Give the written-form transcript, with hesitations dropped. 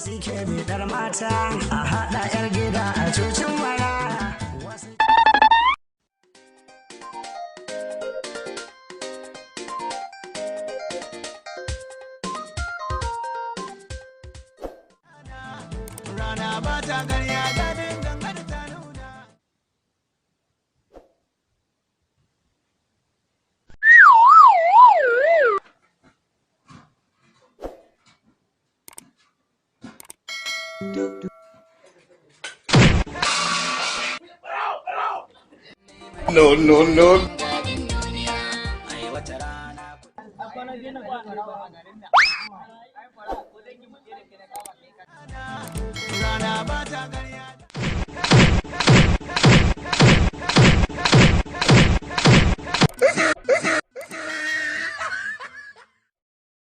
Wasu ke bidar mata a haɗa 'yar gida a cucin mara. Wasu Rana ba ta karya, daɗin gangar ta nuna. No, no, no. Ai wata rana Rana ba ta karya.